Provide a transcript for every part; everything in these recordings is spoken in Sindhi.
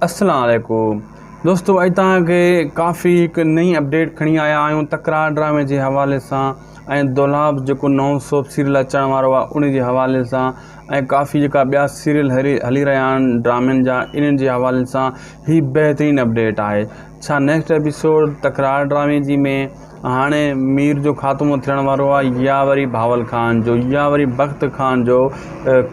السلام عليڪم دوستو اڄ توهان کي ڪافي هڪ نئين اپڊيٽ کڻي آيا آهيون تڪرار ڊرامي جي حوالي سان ۽ دولاب جيڪو نئون سوپ سيريل اچڻ وارو آهي ان جي حوالي سان ۽ ڪافي جيڪا ٻيا سيريل هلي هلي رهيا آهن ڊرامن جا انهن جي حوالي سان هي بهترين اپڊيٽ آهي ڇا نيڪسٽ ايپيسوڊ تڪرار ڊرامي جي ۾ هاڻي مير جو خاتمو ٿيڻ وارو آهي يا وري بهاول خان جو يا وري بخت خان جو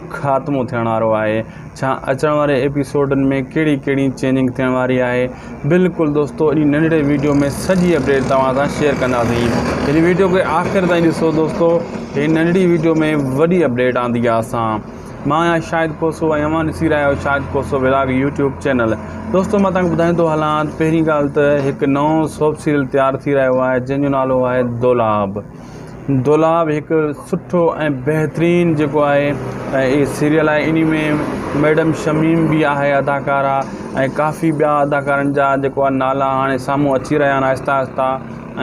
خاتمو ٿيڻ وارو آهي ڇا اچڻ واري ايپيسوڊن ۾ ڪهڙي ڪهڙي چينجنگ ٿيڻ واري آهي بلڪل دوستو ان ننڍڙي ويڊيو ۾ سڄي اپڊيٽ توهان سان شيئر ڪنداسين هن ويڊيو کي آخر تائين ڏسو دوستو هي ننڍڙي ويڊيو ۾ وڏي اپڊيٽ آندي آهي اسان مان آهيان شاهد کوسو ۽ اوهان ڏسي رهيا آهيو Shahid Khoso vlog YouTube channel دوستو مان توهان کي ٻڌائيندو هلان ته پهرين ڳالهه ته هڪ نئون سوپ سيريل تيار ٿي رهيو آهي جنهن جو نالو آهي دولاب دولاب هڪ سٺو ۽ بهترين جيڪو آهي اهي سيريل آهي انهي ۾ ميڊم شميم به آهي اداڪارا ۽ ڪافي ٻيا اداڪارن جا جيڪو آهي نالا هاڻي سامهون اچي رهيا آهن آهستي آهستي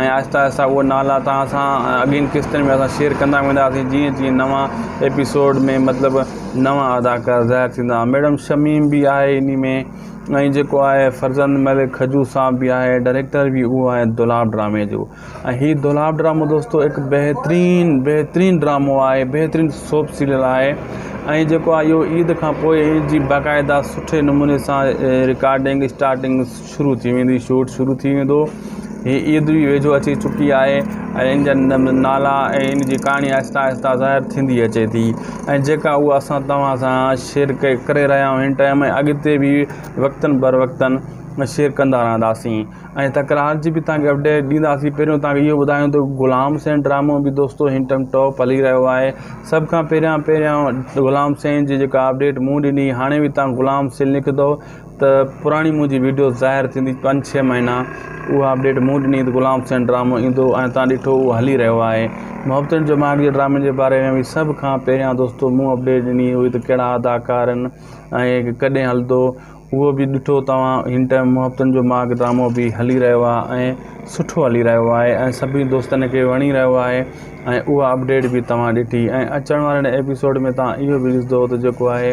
۽ آهستي آهستي اهي نالا توهان سان اڳين قسطن ۾ اسان شيئر ڪندا وينداسين جيئن جيئن نوان ايپيسوڊ ۾ مطلب نوان اداڪار ظاهر ٿيندا ميڊم شميم به آهي انهي ۾ ۽ جيڪو آهي فرزند ملڪ کجو صاحب به آهي ڊائريڪٽر به اهو آهي دولاب ڊرامي جو ۽ هي دولاب ڊرامو دوستو هڪ بهترين بهترين ڊرامو آهي بهترين سوپ سيريل آهي ۽ جيڪو آهي اهو عيد کان پوء جي باقاعده سٺي نموني سان رڪارڊنگ اسٽارٽنگ شروع ٿي ويندي شوٽ شروع ٿي ويندو هي عيد به ويجهو اچي چڪي آهي ۽ ان جا نالا ۽ ان جي ڪهاڻي آهستي آهستي ظاهر ٿيندي اچي ٿي ۽ جيڪا اها اسان توهان سان شيئر ڪري رهيا آهيون هن ٽائيم ۽ اڳتي به وقتن بر وقتن شيئر ڪندا رهنداسين ۽ تڪرار جي به توهان کي اپڊيٽ ڏينداسين پهريون توهان کي اهو ٻڌايون ته غلام حسين ڊرامو به دوستو هن ٽائيم ٽاپ هلي رهيو آهي سڀ کان پهريان پهريان غلام حسين جي جيڪا اپڊيٽ مون ڏني هاڻي به توهان غلام حسين لکندو ته پراڻي منهنجي ويڊيو ظاهر ٿيندي پنج ڇهه مهينا اها اپڊيٽ مون ڏني ته غلام حسين ڊرامو ايندو ۽ تان ڏٺو اهو هلي رهيو آهي محبتن جو ماڳ جي ڊرامن جي باري ۾ به سڀ کان پهريان دوستو مون اپڊيٽ ڏني هئي ته ڪهڙا اداڪار آهن ۽ ڪڏهن هلندو اهو به ڏٺو توهان هن ٽائيم محبتن جو ماڳ ڊرامو به هلي رهيو آهي ۽ سٺو هلي رهيو آهي ۽ سڀني دوستن کي وڻي رهيو آهي ۽ اها اپڊيٽ به توهان ڏٺي ۽ اچڻ وارن ايپيسوڊ ۾ توهان اهو به ڏسندو ته جيڪو آهي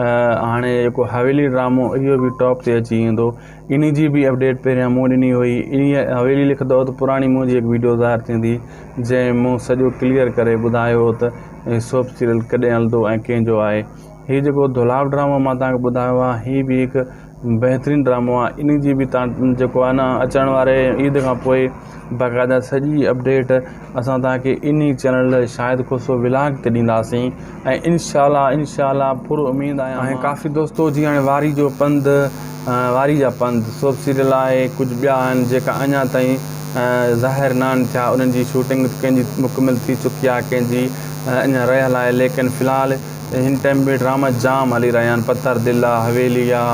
هاڻي جيڪو حويلي ڊرامو اهو به ٽاپ تي اچي ويندو انهي جي به اپڊيٽ پهريان مون ڏني هئي انهي حويلي لکندو ته پراڻي منهنجي هڪ ويڊيو ظاهر ٿيندي جنهن مون سڄو ڪليئر ڪري ٻڌايو هو ته هي سوپ سيريل ڪڏهن هلندو ۽ ڪنهن جو آهي هي جيڪو دولاب ڊرامو مان توهان کي ٻڌايو آهي هي به هڪ بهترين ڊرامو آهي انهي جي به تان جيڪو آهي نه اچڻ واري عيد کان پوء باقاعده سڄي اپڊيٽ اسان توهان کي انهي چينل شاهد کوسو ولاگ تي ڏينداسين ۽ انشاء الله انشاء الله پر اميد آهيان ۽ ڪافي دوستو جي هاڻي واري جو پنڌ واري جا پنڌ سوپ سيريل آهي ڪجهه ٻيا آهن جيڪا اڃا تائين ظاهر ناهن ٿيا انهن جي شوٽنگ ڪنهن جي مڪمل ٿي چڪي آهي ڪنهن جي اڃا رهيل آهي ليڪن في الحال هن ٽائيم به ڊراما جام هلي رهيا آهن پٿر دل آ حويلي آ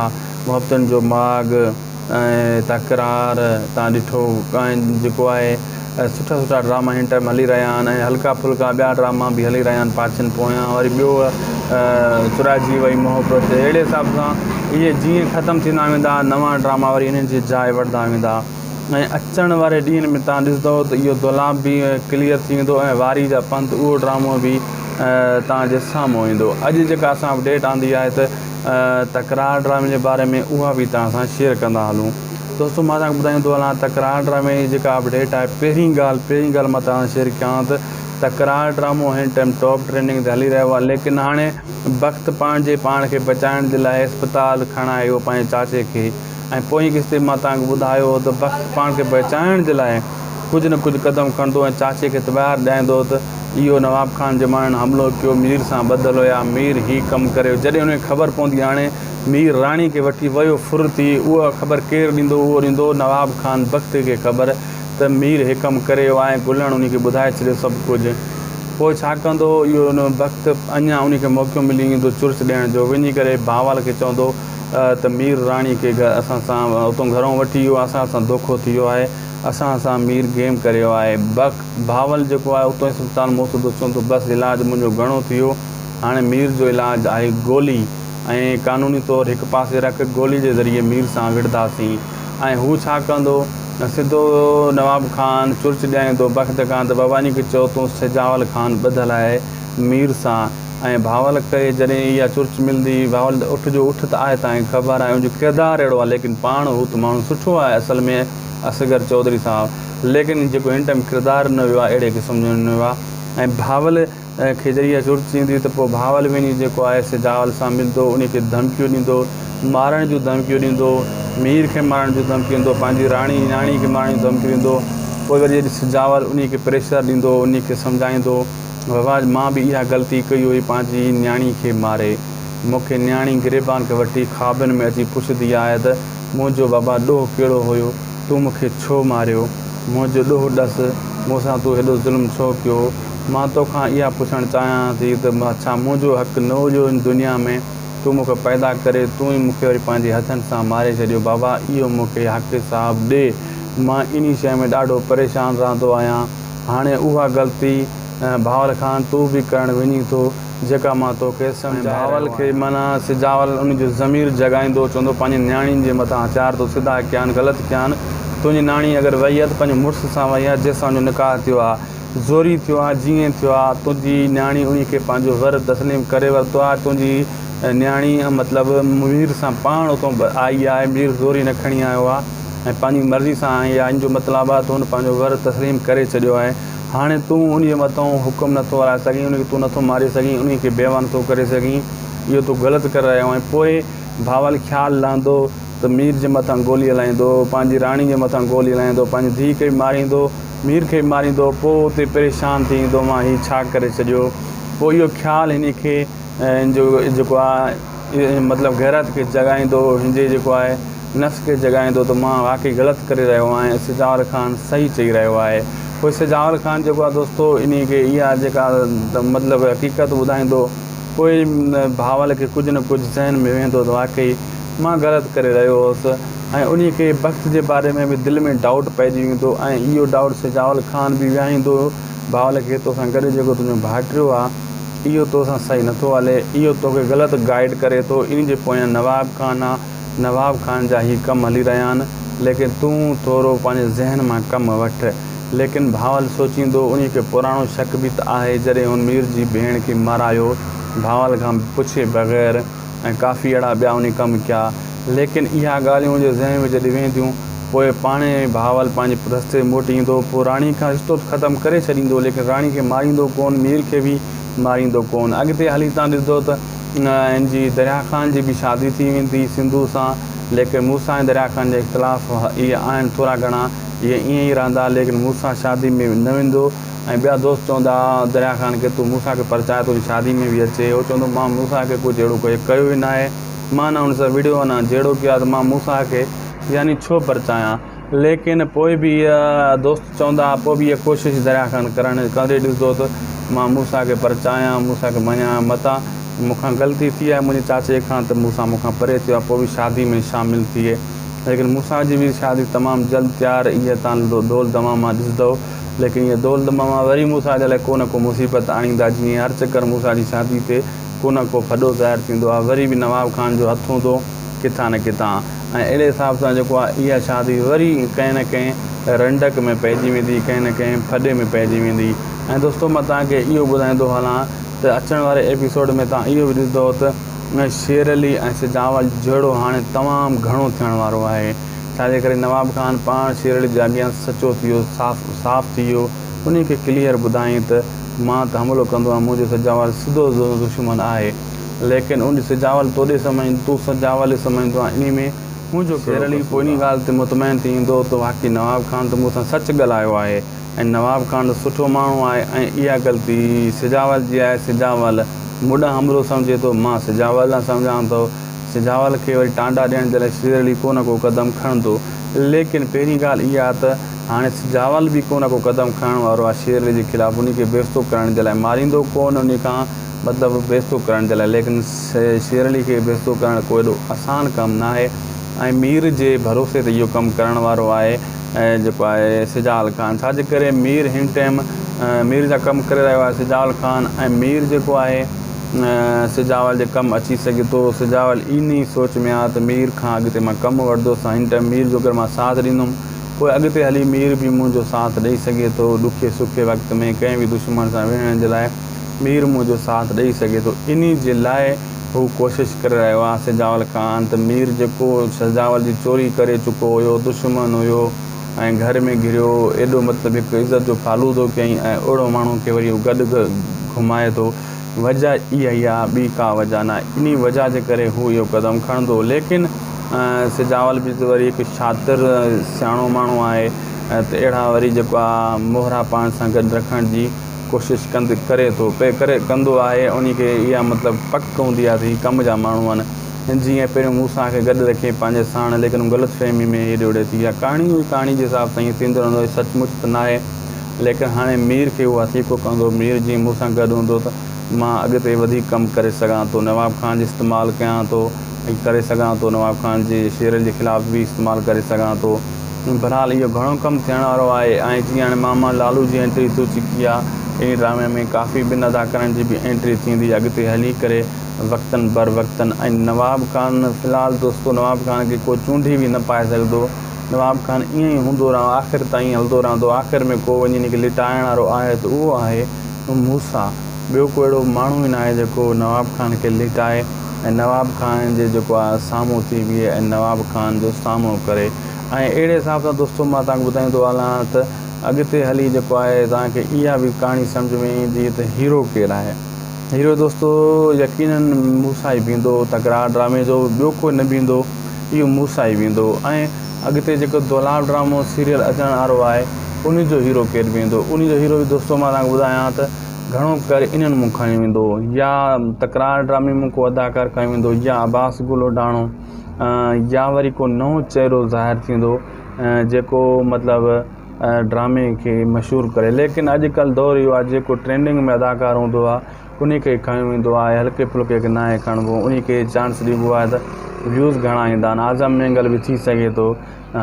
محبتن جو ماڳ ۽ تڪرار تان ڏٺو ۽ جيڪو آهي سٺا سٺا ڊراما هن ٽائيم هلي رهيا آهن ۽ هلڪا ڦلڪا ٻيا ڊراما به هلي رهيا آهن پاڇن پويان وري ٻيو چرائجي وئي محبت اهڙي حساب سان اهي جيئن ختم ٿيندا ويندا نوان ڊراما وري انهن جي جاء وٺندا ويندا ۽ اچڻ واري ڏينهن ۾ تان ڏسندو ته اهو دولاب به ڪليئر ٿي ويندو ۽ واري جا پنڌ اهو ڊرامو به تان جي سامهون ايندو اڄ جيڪا اسان اپڊيٽ آندي آهي ته تڪرار ڊرامي جي باري ۾ اها به توهان سان شيئر ڪندا هلون دوستو مان توهان کي ٻڌائيندو هلان تڪرار ڊرامي جي جيڪا اپڊيٽ آهي پهرين ڳالهه پهرين ڳالهه مان توهان سان شيئر ڪيان ته تڪرار ڊرامو هن ٽائيم ٽاپ ٽرينڊنگ تي هلي رهيو آهي ليڪن هاڻي بخت پنهنجي پاڻ کي بچائڻ جي لاء اسپتال کڻائي ويو پنهنجي چاچي کي ۽ پوئين قسط ۾ مان توهان کي ٻڌايو هو ته بخت پاڻ کي بچائڻ جي لاء ڪجهه نه ڪجهه قدم کڻندو ۽ چاچي کي تباهه ڏيائيندو ته اهو نواب خان جي ماڻهن حملو ڪيو مير سان ٻڌل هيا مير هي ڪم ڪريو جڏهن ان کي خبر پوندي هاڻي مير راڻي کي وٺي ويو ڦر ٿي اها خبر ڪير ڏيندو اهو ڏيندو نواب خان بخت کي خبر ته مير هي ڪم ڪري ويو آهي گلڻ ان کي ٻڌائي ڇڏيو سڀ ڪجهه پوء ڇا ڪندو اهو ان بخت اڃا ان کي موقعو ملي ويندو چرچ ڏيڻ جو وڃي ڪري ڀانوال کي چوندو ته مير راڻي کي اسان سان اتو گهرون وٺي ويو اسان سان دوکو ٿي ويو آهي اسان سان مير گيم ڪريو آهي. بخت بهاول جيڪو آهي اتو ئي سلطان موسودو چون ٿو بس علاج منهنجو گهڻو ٿي ويو هاڻي مير جو علاج آهي گولي ۽ قانوني طور هڪ پاسي رک گولي جي ذريعي مير سان وڙهنداسين ۽ هو ڇا ڪندو سڌو نواب خان چرچ ڏيائيندو بخت کان ته بابا انهي کي چئو تون سجاول خان ٻڌل آهي مير سان. ۽ بھاول کي جڏهن اها چرچ ملندي بھاول ته اٺ جو اٺ ته آهي تانکي خبر آهي ان جو ڪردار اهڙو آهي ليڪن پاڻ هو ته ماڻهو سٺو آهي اصل ۾ اصغر چوڌري صاحب ليڪن جيڪو هن ٽائيم ڪردار ڏنو ويو آهي اهڙي قسم جو ڏنو ويو آهي ۽ بھاول کي جڏهن اها چرچ ايندي ته پوء بھاول وڃي جيڪو آهي سجاول سان ملندو ان کي ڌمڪيون ڏيندو مارڻ جون ڌمڪيون ڏيندو مير کي مارڻ جون ڌمڪيون ڏيندو پنهنجي راڻي نياڻي کي مارڻ جون ڌمڪيون ڏيندو پوء وري جڏهن سجاول ان کي پريشر ڏيندو ان کي سمجهائيندو بابا مان به اها غلطي ڪئي هئي پنهنجي نياڻي کي ماري. مون کي نياڻي گريبان کي وٺي خوابن ۾ اچي پڇندي آهي ته منهنجو بابا ڏوهه ڪهڙو هيو تون مون کي ڇو ماريو؟ منهنجو ڏوهه ڏس مون سان تون هيڏو ظلم ڇو ڪيو؟ مان توکان اها پڇڻ چاهيان ٿي ته ڇا منهنجو حق نه هيو هن دنيا ۾ تون مون کي پيدا ڪري تون ئي مون کي وري پنهنجي هٿن سان ماري ڇڏيو بابا اهو مون کي حق حساب ڏي مان انهي شيء ۾ ڏاڍو پريشان رهندو آهيان. هاڻي اها غلطي بهاول خان تون به ڪرڻ وڃين ٿو جيڪا مان توکي سمجهائي رهيو آهيان. بهاول کي معنيٰ سجاول ان جو ضمير جڳائيندو چوندو پنهنجي نياڻين جي مٿان هٿيار تو سڌا ڪيا آهن غلط ڪيا آهن تنهنجي نياڻي اگر وئي آهي ته پنهنجي مڙس سان وئي آهي جنهن سان ان جو نڪاح ٿيو آهي زوري ٿيو آهي جيئن ٿيو آهي تنهنجي نياڻي انهي کي پنهنجو ور تسليم ڪري ورتو آهي تنهنجي نياڻي مطلب مير سان پاڻ اتان آئي آهي مير زوري نه کڻي آيو آهي. ۽ پنهنجي مرضي سان آئين يا ان جو مطلب آهي ته هن پنهنجو ور تسليم ڪري ڇڏيو آهي. هاڻي تون ان جي مٿان حڪم نٿو هلائي سگهين، ان کي تون نٿو ماري سگهين، انهي کي بيوه نٿو ڪري سگهين، اهو تون غلط ڪري رهيو آهين. پوء بهاول خيال لهندو ته مير جي مٿان گولي هلائيندو، پنهنجي راڻي جي مٿان گولي هلائيندو، پنهنجي ڌيء کي به ماريندو، مير کي به ماريندو، پوء اتي پريشان ٿي ايندو مان هي ڇا ڪري ڇڏيو. پوء اهو خيال هن کي جو جيڪو آهي مطلب غيرت کي جڳائيندو، هن جي جيڪو آهي. نفس کي جڳائيندو ته مان واقعي غلط ڪري رهيو آهيان ۽ سجاول خان صحيح چئي رهيو آهي. پوء سجاول خان جيڪو آهي دوستو انهي کي اها جيڪا مطلب حقيقت ٻڌائيندو پوء بهاول کي ڪجهه نه ڪجهه ذهن ۾ ويهندو ته واقعي مان غلط ڪري رهيو هوس ۽ انهي کي بخت جي باري ۾ به دل ۾ ڊائوٽ پئجي ويندو ۽ اهو ڊائوٽ سجاول خان به ويهائيندو بهاول کي توسان گڏ جيڪو تنهنجو ڀائٽيو آهي اهو توسان صحيح نٿو هلي اهو توکي غلط گائيڊ ڪري ٿو انهي جي پويان نواب خان آهي نواب خان جا هي ڪم هلي رهيا آهن، ليڪن تون ٿورو پنهنجي ذهن مان ڪم وٺ. ليڪن بهاول سوچيندو، انهيء کي پراڻو شڪ به ته آهي، جڏهن هن مير جي ڀيڻ کي مارايو، بهاول کان پڇي بغير، ۽ ڪافي اهڙا ٻيا انهي ڪم ڪيا. ليڪن اها ڳالهيون هن جي ذهن ۾ جڏهن وينديون، پوء پاڻهي بهاول پنهنجي رستي موٽي ايندو، پوء راڻي کان رشتو ته ختم ڪري ڇڏيندو، ليڪن راڻي کي ماريندو ڪونه، مير کي به ماريندو ڪونه. اڳتي هلي تان ڏسندو ته. هن جي دريا خان جي به شادي ٿي ويندي سنڌو سان ليڪن مون سان ۽ دريا خان جا اختلاف اهي آهن ٿورا گهڻا اهي ائين ئي رهندا ليڪن مون سان شادي ۾ نه ويندو ۽ ٻيا دوست چوندا دريا خان کي تون مون سان کي پرچاء تنهنجي شادي ۾ به اچي هو چوندو مان مون سان کي ڪجهه اهڙو ڪيو ئي ناهي مان نه هن سان وڙهيو نه جهيڙو ڪيو آهي ته مان مون سان کي يعني ڇو پرچايان ليڪن پوء به اها دوست چوندا ها، پوء به اها ڪوشش دريا خان ڪرڻ ڪندي ڏسندو ته مان موسيٰ کي پرچايان، موسيٰ کي مڃايان، متان مون کان غلطي ٿي آهي منهنجي چاچي کان ته موسيٰ مون کان پري ٿيو آهي، پوء به شادي ۾ شامل ٿئي. ليڪن موسيٰ جي به شادي تمام جلد تيار اها تان دول دماما ڏسندؤ، ليڪن اها دول دماما وري موسيٰ جي لاء ڪو نه ڪو مصيبت آڻيندا، جيئن هر چڪر موسيٰ جي شادي تي ڪو نه ڪو ڦڏو ظاهر ٿيندو آهي، وري به نواب خان جو هٿ هوندو ڪٿان نه ڪٿان. ۽ اهڙي حساب سان جيڪو آهي اها شادي وري ڪنهن نه ڪنهن رنڊڪ ۾ پئجي ويندي ڪنهن نه ڪنهن ڦڏي ۾ پئجي ويندي ۽ دوستو مان توهان کي اهو ٻڌائيندو هلان ته اچڻ واري ايپيسوڊ ۾ توهان اهو به ڏسندو ته شير علي ۽ سجاول جهيڙو هاڻي تمام گهڻو ٿيڻ وارو آهي ڇا جي ڪري نواب خان پاڻ شير علي جي اڳيان سچو ٿي ويو صاف صاف ٿي ويو انهي کي ڪليئر ٻڌائين ته مان ته حملو ڪندو آهيان منهنجو سجاول سڌو دشمن آهي ليڪن ان سجاول توڏي سمجهندو، تون سجاول ئي سمجهندو آهين، انهي ۾ منهنجو ڪهڙو شير علي پوء قصور انهي آهي؟ ڳالهه تي مطمئن ٿي ايندو ته واقعي نواب خان ته مون سان سچ ڳالهايو آهي ۽ نواب خان ته سٺو ماڻهو آهي ۽ اها غلطي سجاول جي آهي، سجاول مون ڏانهن حملو سمجهي ٿو، مان سجاول ڏانهن سمجهان ٿو. سجاول کي وري ٽانڊا ڏيڻ جي لاء شير علي ڪو نه ڪو قدم کڻندو. ليڪن پهرين ڳالهه اها ته هاڻي سجاول به ڪو نه ڪو قدم کڻڻ وارو آهي شير علي جي خلاف، انهي کي بيستو ڪرڻ جي لاء، ماريندو ڪونه انهي کان، مطلب بيستو ڪرڻ جي لاء ليڪن شير علي کي بيستو ڪرڻ ڪو ايڏو آسان ڪم ناهي ۽ مير جي ڀروسي تي اهو ڪم ڪرڻ وارو آهي جيڪو آهي سجال خان ڇا جي ڪري مير هن ٽائيم مير جا ڪم ڪري رهيو آهي سجال خان ۽ مير جيڪو آهي سجاول جي ڪم اچي سگهي ٿو سجاول انهي سوچ ۾ آهي ته مير کان اڳتي مان ڪم وٺندس هن ٽائيم مير جو اگر مان ساٿ ڏيندم پوء اڳتي هلي مير به منهنجو ساٿ ڏئي سگهي ٿو ڏکي سکي وقت ۾ ڪنهن به دشمن سان وڙهڻ جي لاء. مير منهنجو ساٿ ڏئي سگهي ٿو انهي جي لاء هو ڪوشش ڪري رهيو آهي سجاول خان ته مير جيڪو سجاول جي چوري ڪري چڪو هيو دشمن هيو ۽ گهر ۾ گهريو ايڏو مطلب هڪ عزت جو فالودو ڪيائين ۽ اهڙو ماڻهو کي وري هو گڏ گهمائي ٿو وجه اها ئي آهي ٻي ڪا وجه ناهي انهي وجه جي ڪري هو اهو قدم کڻندو ليڪن سجاول به ته وري هڪ شاطر سياڻو ماڻهو آهي ته اهڙا وري جيڪو آهي مهرا پاڻ سان گڏ رکڻ جي ڪوشش ڪند ڪري ٿو پئي ڪري ڪندو آهي انهي کي اها مطلب پڪ هوندي آهي ته هي ڪم جا ماڻهو آهن جيئن پهريون موسيٰ کي گڏ رکي پنهنجي ساڻ ليڪن غلط فهمي ۾ هيڏي هوڏي ٿي ويا ڪهاڻي هئي ڪهاڻي جي حساب سان ائين ٿيندو رهندو آهي سچ مچ ته ناهي ليڪن هاڻي مير کي اهو هٿيڪو ڪندو مير جيئن مون سان گڏ هوندو ته مان اڳتي وڌيڪ ڪم ڪري سگهان ٿو نواب خان جي استعمال ڪيان ٿو ۽ ڪري سگهان ٿو نواب خان جي شيرل جي خلاف به استعمال ڪري سگهان ٿو بھرحال اھو گھڻو ڪم ٿيڻ وارو آھي ۽ جيئن ھاڻي ماما لالو جي انٽري ٿي چڪي آ انھي ڊرامي ۾ ڪافي ٻن اداڪارن جي به انٽري ٿيندي اڳتي ھلي ڪري وقتن بر وقتن ۽ نواب خان في الحال دوستو نواب خان کي ڪو چونڊي به نه پائي سگھندو نواب خان ائين ئي ھوندو رھندو آخر تائين ھلندو رھندو آخر ۾ ڪو وڃي انھي کي لٽائڻ وارو آھي ته اھو آھي موسيٰ ٻيو ڪو اھڙو ماڻھو ئي ناھي جيڪو نواب خان کي لٽائي ۽ نواب خان جي جيڪو آ سامھون ٿي بيھي ۽ نواب خان جو سامھون ڪري ۽ اهڙي حساب سان دوستو مان توهان کي ٻڌائيندو هلان ته اڳتي هلي جيڪو آهي توهان کي اها به ڪهاڻي سمجهه ۾ ايندي ته هيرو ڪير آهي. هيرو دوستو يقينن موسيٰ ئي بيهندو تڪرار ڊرامي جو ٻيو ڪو نه بيهندو اهو موسيٰ ئي بيهندو ۽ اڳتي جيڪو دولاب ڊرامو سيريل اچڻ وارو آهي ان جو هيرو ڪير بيهندو ان جو هيرو به دوستو مان توهان کي ٻڌايان ته گهڻو ڪري انهن مون کڻي ويندو يا تڪرار ڊرامي مون ڪو اداڪار کڻي ويندو يا عباس گل اوڍاڻو يا وري ڪو نئون چهرو ظاهر ٿيندو جيڪو مطلب ڊرامي کي مشهور ڪري ليڪن اڄ ڪلهه دور اهو آهي جيڪو ٽرينڊنگ ۾ اداڪار هوندو آهي انهي کي کنيو ويندو آهي هلڪي ڦلڪي کي ناهي کڻبو انهي کي چانس ڏبو آهي ته ويوز گهڻا ايندا آهن اعظم مينگل به ٿي سگهي ٿو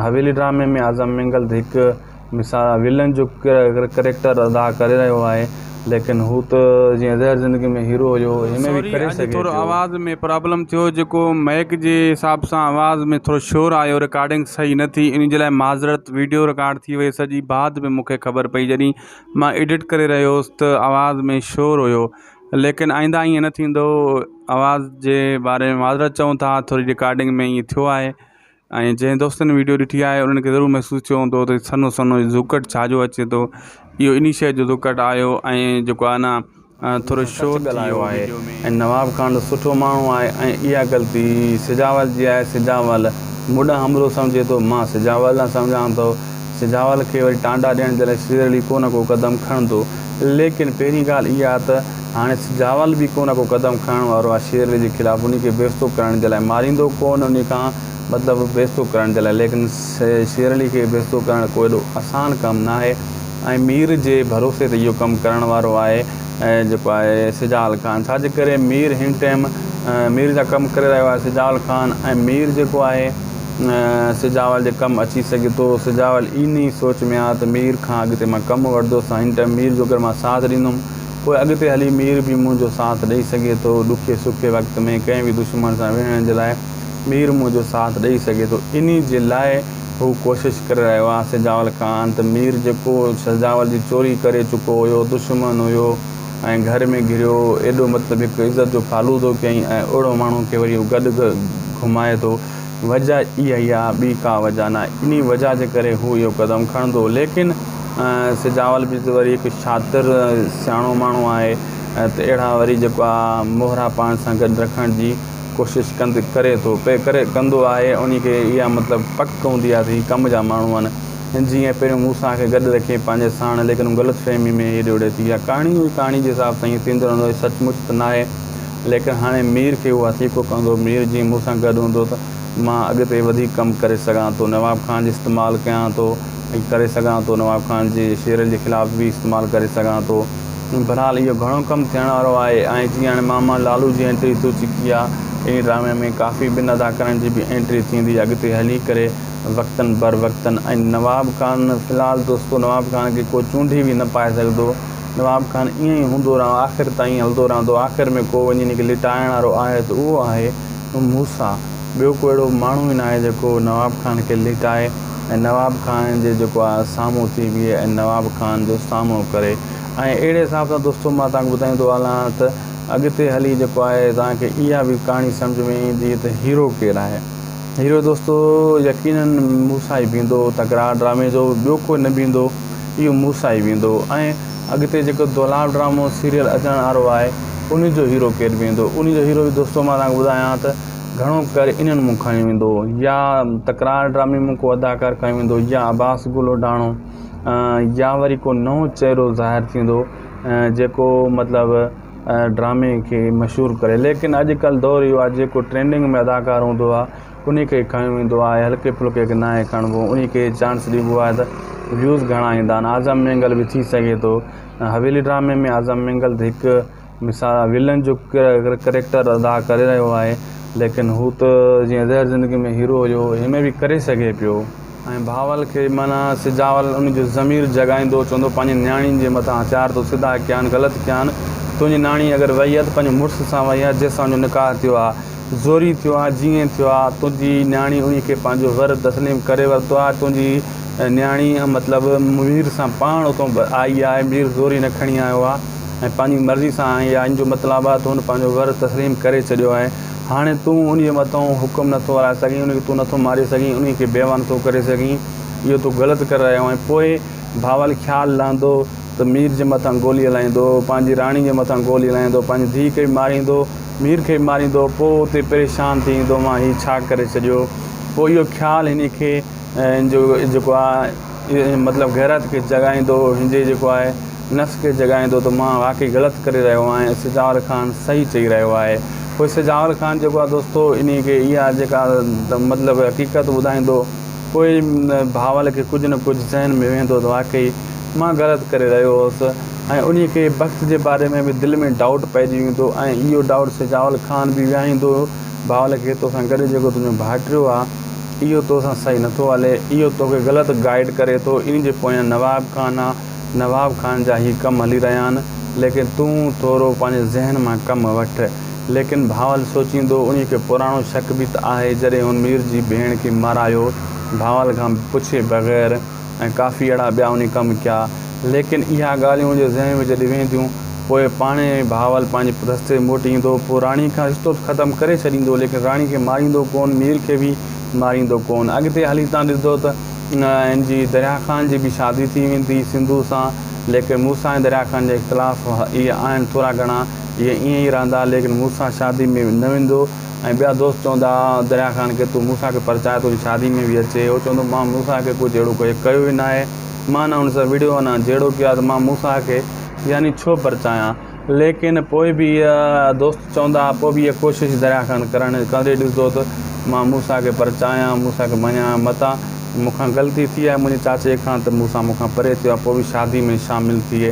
حويلي ڊرامي ۾ اعظم مينگل ته هڪ مثال ولن جو ڪريڪٽر ادا ڪري رهيو آهي ليڪن هو ته جيئن زهر زندگي ۾ هيرو هيو هن ۾ به سوري ڪري اڄ سگهي ٿورو پيو. آواز ۾ پرابلم ٿيو جيڪو مائيڪ جي حساب سان آواز ۾ ٿورو شور آيو رڪارڊنگ صحيح نه ٿي ان جي لاء معذرت ويڊيو رڪارڊ ٿي وئي سڄي بعد ۾ مونکي خبر پئي جڏهن مان ايڊٽ ڪري رهيو هوس ته آواز ۾ شور هيو ليڪن آئنده ائين نه ٿيندو آواز جي باري ۾ معذرت چئون ٿا ٿوري رڪارڊنگ ۾ ائين ٿيو آهي ۽ جنهن دوستن ويڊيو ڏٺي آهي انهن کي ضرور محسوس ٿيو هوندو ته سنهو سنهو زوڪٽ ڇا جو اچي ٿو اهو انهي شيء جو زوڪٽ آيو ۽ جيڪو آهي نه ٿورو سچ شور ٿي ڳالهايو ويو آهي ويڊيو ۾. ۽ نواب خان ته سٺو ماڻهو آهي ۽ اها غلطي سجاول جي آهي سجاول مون ڏانهن حملو سمجهي ٿو مان سجاول ڏانهن سمجهان ٿو سجاول کي وري ٽانڊا ڏيڻ جي لاء شير علي ڪو نه ڪو قدم کڻندو ليڪن پهرين ڳالهه اها ته هاڻي سجاول به ڪو نه ڪو قدم کڻڻ وارو آهي شير علي جي خلاف انهي کي بيستو ڪرڻ جي لاء ماريندو ڪونه انهي کان مطلب بيستو ڪرڻ جي لاء ليڪن شير علي کي بيستو ڪرڻ ڪو ايڏو آسان ڪم ناهي ۽ مير جي ڀروسي تي اهو ڪم ڪرڻ وارو آهي جيڪو آهي سجاول خان ڇا جي ڪري مير هن ٽائيم مير جا ڪم ڪري رهيو آهي سجاول خان ۽ مير جيڪو آهي سجاول جي ڪم اچي سگهي ٿو سجاول انهي سوچ ۾ آهي ته مير کان اڳتي مان ڪم وٺندس هن ٽائيم مير جو اگر مان ساٿ ڏيندم پوء اڳتي هلي مير به منهنجو ساٿ ڏئي سگهي ٿو. ڏکي سکي وقت ۾ ڪنهن به دشمن سان وڙهڻ جي لاء مير منهنجو ساٿ ڏئي سگهي ٿو. انهي جي لاء هو ڪوشش ڪري رهيو آهي. سجاول خان ته مير جيڪو سجاول جي چوري ڪري چڪو هيو، دشمن هيو ۽ گهر ۾ گهريو، ايڏو مطلب هڪ عزت جو فالودو ڪيائين ۽ اهڙو ماڻهو کي وري هو گڏ گهمائي ٿو. وجه اها ئي آهي ٻي ڪا وجه ناهي. انهي وجه جي ڪري هو اهو قدم کڻندو. ليڪن سجاول به ته وري هڪ شاطر سياڻو ماڻهو آهي ته اهڙا وري جيڪو آ مهرا پاڻ سان گڏ رکڻ جي ڪوشش ڪند ڪري ٿو پئي ڪري ڪندو آهي انهي کي اها مطلب پڪ هوندي آهي ته هي ڪم جا ماڻهو آهن جيئن پهريون موسيٰ کي گڏ رکي پنهنجي ساڻ ليڪن غلط فهمي ۾ هيڏي هوڏي ٿي ويا ڪهاڻي هئي ڪهاڻي جي حساب سان ائين ٿيندو رهندو سچ مچ ته ناهي ليڪن هاڻي مير کي اهو هٿيڪو ڪندو مير جيئن مون سان گڏ هوندو ته مان اڳتي وڌيڪ ڪم ڪري سگهان ٿو نواب خان جي استعمال ڪيان ٿو ۽ ڪري سگهان ٿو نواب خان جي شيرل جي خلاف به استعمال ڪري سگهان ٿو بھرحال اهو گهڻو ڪم ٿيڻ وارو آهي ۽ جيئن هاڻي ماما لالو جي انٽري ٿي چڪي آهي انهي ڊرامي ۾ ڪافي ٻن اداڪارن جي به انٽري ٿيندي اڳتي هلي ڪري وقتن بر وقتن ۽ نواب خان في الحال دوستو نواب خان کي ڪو چونڊي به نه پائي سگهندو نواب خان ائين ئي هوندو رهندو آخر تائين هلندو رهندو آخر ۾ ڪو وڃي ان کي لٽائڻ وارو آهي ته اهو آهي موسيٰ ٻيو ڪو اهڙو ماڻهو ئي ناهي جيڪو نواب خان کي لٽائي ۽ نواب خان جي جيڪو آهي سامهون ٿي بيهي ۽ نواب خان جو سامهون ڪري. ۽ اهڙي حساب سان دوستو مان توهان کي ٻڌائيندو هلان ته اڳتي هلي جيڪو آهي توهان کي اها به ڪهاڻي سمجهه ۾ ايندي ته هيرو ڪير آهي. هيرو دوستو يقينن موسيٰ ئي بيهندو تڪرار ڊرامي جو ٻيو ڪوئي نه بيهندو اهو موسيٰ ئي بيهندو ۽ اڳتي جيڪو دولاب ڊرامو سيريل اچڻ وارو آهي ان جو هيرو ڪير بيهندو ان جو هيرو به دوستو مان توهان کي ٻڌايان ته گهڻو ڪري انهن مون کڻي ويندو يا تڪرار ڊرامي مون ڪو اداڪار کڻي ويندو يا عباس گل اوڍاڻو يا وري ڪو نئون چهرو ظاهر ٿيندو جيڪو مطلب ڊرامي کي مشهور ڪري ليڪن اڄ ڪلهه دور اهو آهي جيڪو ٽرينڊنگ ۾ اداڪار هوندو آهي انهي کي کنيو ويندو آهي هلڪي ڦلڪي کي ناهي کڻبو انهي کي چانس ڏبو آهي ته ويوز گهڻا ايندا آهن اعظم مينگل به ٿي سگهي ٿو حويلي ڊرامي ۾ اعظم مينگل ته هڪ مثال ولن جو ڪريڪٽر ادا ڪري رهيو آهي ليڪن هو ته جيئن زهر زندگي ۾ هيرو هيو هن ۾ به ڪري سگهي پيو. ۽ بهاول کي معنيٰ سجاول ان جو ضمير جڳائيندو چوندو پنهنجي نياڻين جي مٿان هٿيار تو سڌا ڪيا آهن غلط ڪيا آهن تنهنجي نياڻي اگر وئي آهي ته پنهنجي مڙس سان وئي آهي جنهن سان ان جو نڪاح ٿيو آهي زوري ٿيو آهي جيئن ٿيو آهي تنهنجي نياڻي انهي کي پنهنجو ور تسليم ڪري ورتو آهي تنهنجي نياڻي مطلب مير سان پاڻ اتان آئي آهي مير زوري نه کڻي آيو آهي ۽ پنهنجي مرضي سان آئي آهي ان جو مطلب آهي ته هن پنهنجو ور تسليم ڪري ڇڏيو آهي هاڻي تون انهيء مٿان حڪم نٿو هلائي سگهين، ان کي تون نٿو ماري سگهين، انهيء کي بيواهه نٿو ڪري سگهين، اهو تون غلط ڪري رهيو آهين. پوء بهاول خيال لهندو ته مير جي مٿان گولي هلائيندو، پنهنجي راڻي جي مٿان گولي هلائيندو، پنهنجي ڌيء کي به ماريندو، مير کي به ماريندو، پوء اتي پريشان ٿي ويندو، مان هي ڇا ڪري ڇڏيو. پوء اهو خيال هن کي جو جيڪو آهي مطلب غيرت کي جڳائيندو، هن جي جيڪو آهي. نفس کي جڳائيندو ته مان واقعي غلط ڪري رهيو آهيان ۽ سجاول خان صحيح چئي رهيو آهي. پوء سجاول خان جيڪو آهي دوستو انهي کي اها جيڪا مطلب حقيقت ٻڌائيندو پوء بهاول کي ڪجهه نه ڪجهه ذهن ۾ ويهندو ته واقعي مان غلط ڪري رهيو هوس ۽ انهي کي بخت جي باري ۾ به دل ۾ ڊائوٽ پئجي ويندو ۽ اهو ڊائوٽ سجاول خان به ويهائيندو بهاول کي توسان گڏ جيڪو تنهنجو ڀائٽيو آهي اهو توسان صحيح نٿو هلي اهو توکي غلط گائيڊ ڪري ٿو انهي جي پويان نواب خان آهي نواب خان جا هي ڪم هلي رهيا آهن، ليڪن تون ٿورو پنهنجي ذهن مان ڪم وٺ. ليڪن بهاول سوچيندو، انهيء کي پراڻو شڪ به ته آهي، جڏهن هن مير جي ڀيڻ کي مارايو، بهاول کان پڇي بغير، ۽ ڪافي اهڙا ٻيا انهيء ڪم ڪيا. ليڪن اها ڳالهيون هن جي ذهن ۾ جڏهن وينديون، پوء پاڻهي بهاول پنهنجي رستي موٽي ايندو، پوء راڻي کان رشتو ته ختم ڪري ڇڏيندو، ليڪن راڻي کي ماريندو ڪونه، مير کي به ماريندو ڪونه. اڳتي هلي تان ڏسندو ته. هن جي دريا خان جي به شادي ٿي ويندي سنڌو سان ليڪن مون سان ۽ دريا خان جا اختلاف اهي آهن ٿورا گهڻا اهي ائين ئي رهندا ليڪن مون سان شادي ۾ نه ويندو ۽ ٻيا دوست چوندا دريا خان کي تون مون سان کي پرچائي تنهنجي شادي ۾ به اچي هو چوندو مان مون سان کي ڪجهه اهڙو ڪيو ئي ناهي مان نه هن سان وڙهيو نه جهيڙو ڪيو آهي ته مان مون سان کي يعني ڇو پرچايان ليڪن پوء به اها دوست چوندا ها، پوء به اها ڪوشش دريا خان ڪرڻ ڪندي ڏسندو ته مان موسيٰ کي پرچايان، موسيٰ کي مڃايان، متان مون کان غلطي ٿي آهي منهنجي چاچي کان ته موسيٰ مون کان پري ٿيو آهي، پوء به شادي ۾ شامل ٿئي.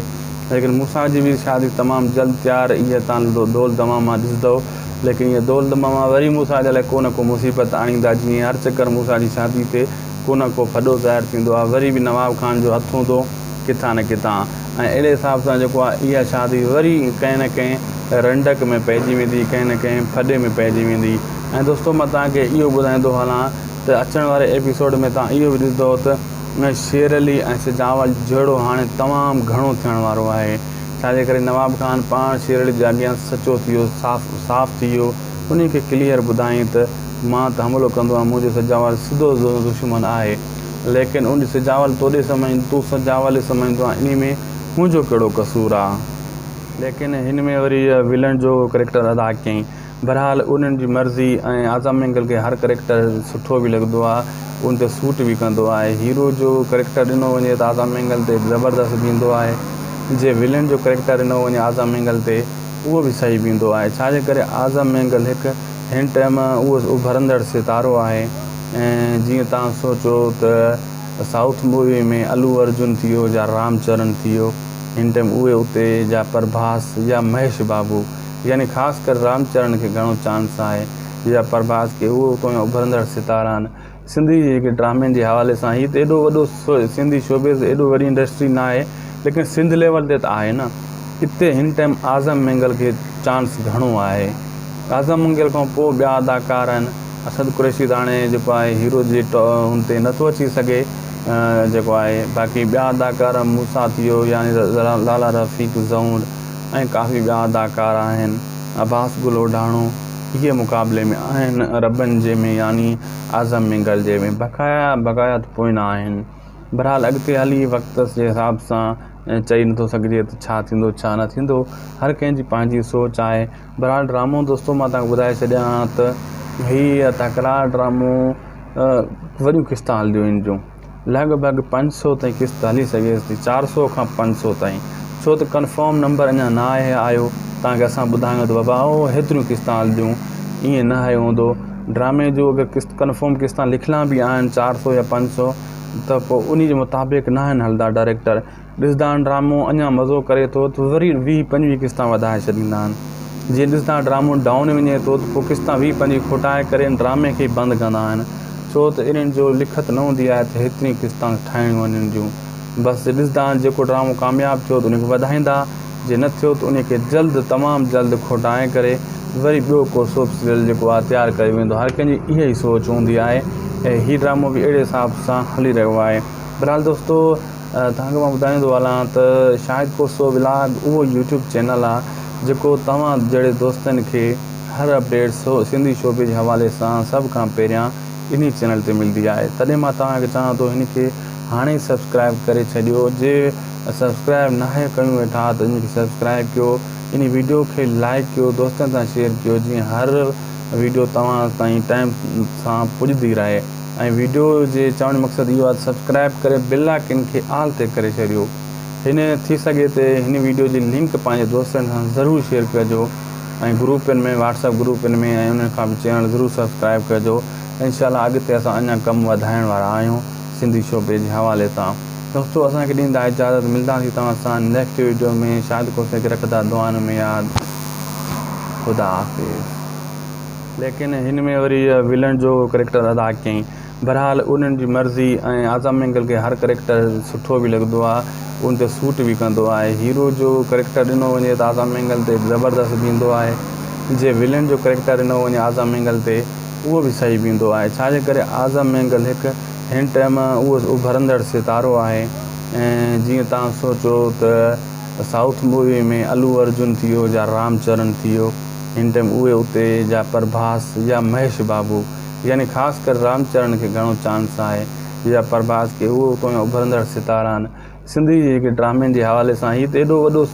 ليڪن موسيٰ جي به شادي تمام جلد تيار اها تان دول دماما ڏسندؤ، ليڪن اها دول دماما وري موسيٰ جي لاء ڪو نه ڪو مصيبت آڻيندا، جيئن هر چڪر موسيٰ جي شادي تي ڪو نه ڪو ڦڏو ظاهر ٿيندو آهي، وري به نواب خان جو هٿ هوندو. ڪٿان نه ڪٿان ۽ اهڙي حساب سان جيڪو آهي اها شادي وري ڪنهن نه ڪنهن رنڊڪ ۾ پئجي ويندي ڪنهن نه ڪنهن ڦڏي ۾ پئجي ويندي ۽ دوستو مان توهان کي اهو ٻڌائيندو هلان ته اچڻ واري ايپيسوڊ ۾ توهان اهو به ڏسندو ته شير علي ۽ سجاول جهيڙو هاڻي تمام گهڻو ٿيڻ وارو آهي ڇا جي ڪري نواب خان پاڻ شير علي جي اڳيان سچو ٿي ويو صاف صاف ٿي ويو انهي کي ڪليئر ٻڌائين ته مان ته حملو ڪندو آهيان منهنجو سجاول سڌو دشمن آهي ليڪن ان سجاول توڏي سمجهندو تون سجاول ئي سمجهندو آهين انهي ۾ منهنجو ڪهڙو قصور آ. ليڪن هن ۾ وري ولن جو ڪريڪٽر ادا ڪيائين. بھرحال انهن جي مرضي ۽ اعظم مينگل کي هر ڪريڪٽر سٺو به لڳندو آ ان تي سوٽ به ڪندو آهي. هيرو جو ڪريڪٽر ڏنو وڃي ته اعظم مينگل تي زبردست بيهندو آهي جي ولن جو ڪريڪٽر ڏنو وڃي اعظم مينگل تي اهو به صحيح بيهندو آهي ڇا جي ڪري اعظم مينگل هڪ هن ٽائيم اهو اڀرندڙ ستارو آهي. ۽ جيئن توهان سوچو ته سائوٿ مووي ۾ الو ارجن ٿي ويو يا رام چرن ٿي ويو هن ٽائيم اهي اتي جا پرڀاس يا مهيش بابو يعني خاص ڪري رام چرن کي گهڻو چانس آهي يا پرڀاس کي اهي اتان جا اڀرندڙ ستارا آهن سنڌي جيڪي ڊرامن جي حوالي سان هي ته ايڏو وڏو سنڌي شوبز ايڏو وڏي انڊسٽري نه آهي ليڪن سنڌ ليول تي ته آهي نه اتي هن ٽائيم اعظم مينگل کي چانس گهڻو آهي اعظم مينگل کان پوء ٻيا اداڪار آهن. اسد قريشي ته هاڻي جيڪو آهي هيرو جي هن تي نٿو اچي سگهي جيڪو آهي باقي ٻيا اداڪار موسيٰ ٿي ويو يعني لالا رفيق زئونڊ ۽ ڪافي ٻيا اداڪار آهن عباس گل اوڍاڻو اهي مقابلي ۾ آهن ربن جي ۾ يعني اعظم مينگل جي ۾ بقايا بقايا ته پوئنا آهن بھرحال اڳتي هلي وقت جي حساب سان چئي نٿو سگهجي ته ڇا ٿيندو ڇا نه ٿيندو هر ڪنهن جي پنهنجي سوچ آهي بھرحال ڊرامو دوستو مان توهان کي ٻڌائي ڇڏيان ته هي تڪرار ڊرامو وڏيون قسطان هلنديون هن جون لڳ ڀڳ پنج سو تائين قسط هلي سگهي ٿي چار سو کان پنج سو تائين ڇو ته ڪنفرم نمبر اڃا نه آهي آيو توهان کي اسان ٻڌايون ته بابا او هيتريون قسطان هلنديون ائين نه آهي هوندو ڊرامي جو اگر قسط ڪنفرم قسطان لکيل به آهن چار سو يا پنج سو ته پوء انهي جي مطابق نه آهن هلندا ڊائريڪٽر ڏسندا آهن ڊرامو اڃا مزو ڪري ٿو ته وري ويهه پنجويهه قسطان وڌائي ڇڏيندا آهن جيئن ڏسندا ڊرامو ڊائون وڃي ٿو ته پوء قسطان ويهه پنجويهه کوٽائي ڪري ان ڊرامي کي بند ڪندا آهن ڇو ته انهن جو لکت نه هوندي آهي ته هيتريون قسطان ٺاهڻيون آهن انهن جون بس ڏسندا آهن جيڪو ڊرامو ڪامياب ٿيو ته ان کي وڌائيندا جي نه ٿيو ته ان کي جلد تمام جلد کوٽائي ڪري وري ٻيو ڪو سوپ سيريل جيڪو آهي تيار ڪيو ويندو هر ڪنهن جي اها ئي سوچ هوندي آهي ۽ هي ڊرامو به اهڙي حساب سان هلي رهيو آهي بھرحال دوستو توهان کي مان ٻڌائيندو هلان ته شاهد کوسو ولاگ اهو يوٽيوب چينل آ جيڪو توهان جهڙي دوستن کي هر اپڊيٽ سنڌي شعبي جي حوالي سان سڀ کان پهريان انهي چينل تي ملدي آهي تڏهن مان توهان کي چوان ٿو هن کي هاڻي ئي سبسڪرائب ڪري ڇڏيو جي سبسڪرائب ناهي ڪيون ويٺا ته ان کي سبسڪرائب ڪيو انهي ويڊيو کي لائڪ ڪيو دوستن سان شيئر ڪيو جيئن هر ويڊيو توهان تائين ٽائيم سان پڄدي رهي. ۽ ويڊيو جي چوڻ جو مقصد اهو آهي ته سبسڪرائب ڪري بيل آئڪن کي آل تي ڪري ڇڏيو هن ٿي سگهي ته هن ويڊيو جي لنڪ پنهنجي دوستن سان ضرور شيئر ڪجو ۽ گروپن ۾ واٽس اپ گروپن ۾ ۽ انهن کان به چينل ضرور سبسڪرائب ڪجو انشاء الله اڳتي اسان اڃا ڪم وڌائڻ وارا آهيون سنڌي شعبي جي حوالي سان دوستو اسان کي ڏيندا اجازت ملداسين توهان سان نيڪسٽ ويڊيو ۾ شاهد کوسي کي رکندا دعائن ۾ ياد خدا حافظ. ليڪن هن ۾ وري ولن جو ڪريڪٽر ادا ڪيائين. بھرحال انهن جي مرضي ۽ اعظم مينگل کي هر ڪريڪٽر سٺو به لڳندو آهي ان تي سوٽ به ڪندو آهي. هيرو جو ڪريڪٽر ڏنو وڃي ته اعظم مينگل تي زبردست بيهندو آهي جي ولن جو ڪريڪٽر ڏنو وڃي اعظم مينگل تي اهو به صحيح بيهندو آهي ڇا جي ڪري اعظم مينگل هڪ هن ٽائيم اهو اڀرندڙ ستارو آهي ۽ جيئن توهان سوچو ته سائوٿ مووي ۾ الو ارجن ٿي ويو يا رام چرن ٿي ويو. هن ٽائيم اهي اتي جا پرڀاس يا مهيش بابو يعني خاص ڪري رام چرڻ کي گهڻو چانس آهي يا پرڀاس کي اهي اتان جا اڀرندڙ ستارا آهن سنڌي جي جيڪي ڊرامن جي حوالي سان هي ته ايڏو وڏو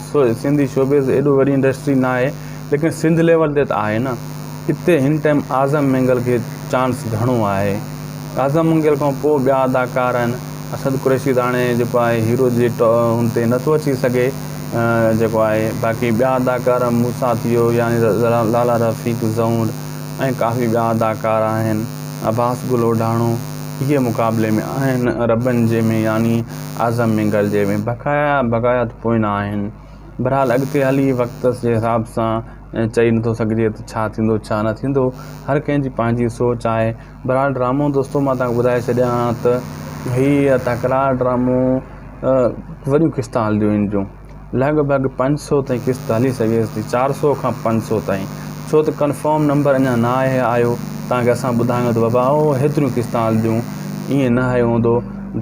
سنڌي شوبز ايڏو وڏي انڊسٽري نه آهي ليڪن سنڌ ليول تي ته آهي نه اتي هن ٽائيم اعظم مينگل کي چانس گهڻو آهي اعظم مينگل کان پوء ٻيا اداڪار آهن اسد قريشي ته هاڻي جيڪو آهي هيرو جي هن تي نٿو اچي سگهي جيڪو آهي باقي ٻيا اداڪار موسيٰ ٿي ويو يعني لالا رفيق زئونڊ ۽ ڪافي ٻيا اداڪار آهن عباس گل اوڍاڻو اهي مقابلي ۾ آهن ربن جي ۾ يعني اعظم مينگل جي ۾ بقايا بقايا ته پوئنا آهن بھرحال اڳتي هلي وقت جي حساب سان چئي نٿو سگهجي ته ڇا ٿيندو ڇا نه ٿيندو هر ڪنهن جي پنهنجي سوچ آهي بھرحال ڊرامو دوستو مان توهان کي ٻڌائي ڇڏيان ته هي تڪرار ڊرامو وڏيون قسطان هلنديون هن جون لڳ ڀڳ پنج سو تائين قسط هلي سگهي ٿي چار سو کان پنج سو تائين ڇو ته ڪنفرم نمبر اڃا نه آهي آيو توهان کي اسان ٻڌايون ته بابا او هيتريون قسطان هلنديون ائين نه آهي هوندو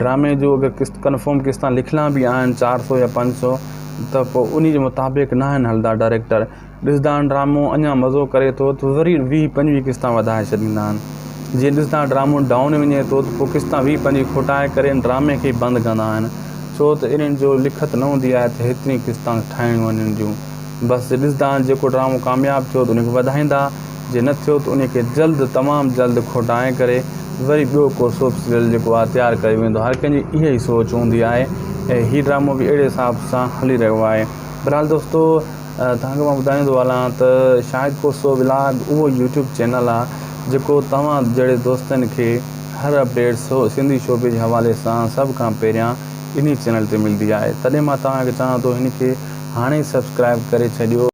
ڊرامي جو اگر قسط ڪنفرم قسطان لکيل به آهن چار سو يا پنج سو ته پوء انهي جي مطابق نه آهن هلندا ڊائريڪٽر ڏسندا آهن ڊرامو اڃا مزو ڪري ٿو ته وري ويهه پنجويهه قسطان وڌائي ڇڏيندا آهن جيئن ڏسندا ڊرامو ڊائون وڃي ٿو ته پوء قسطان ويهه پنجويهه کوٽائي ڪري ان ڊرامي کي بند ڪندا آهن ڇو ته انهن جو لکت نه هوندي آهي ته هيتريون قسطان ٺاهڻيون آهن انهن جون بس ڏسندا آهن جيڪو ڊرامو ڪامياب ٿيو ته ان کي وڌائيندا جي نه ٿيو ته ان کي جلد تمام جلد کوٽائي ڪري وري ٻيو ڪو سوپ سيريل جيڪو آهي تيار ڪيو ويندو هر ڪنهن جي اها ئي سوچ هوندي آهي ۽ هي ڊرامو به اهڙي حساب سان هلي رهيو آهي بھرحال دوستو توهان کي مان ٻڌائيندو هلان ته شاهد کوسو ولاگ اهو يوٽيوب چينل آ جيڪو توهان جهڙي دوستن کي هر اپڊيٽ سنڌي شعبي جي حوالي سان سڀ کان پهريان انهي چينل تي ملدي آهي تڏهن مان توهان کي چوان ٿو هن کي هاڻي ئي سبسڪرائب ڪري ڇڏيو.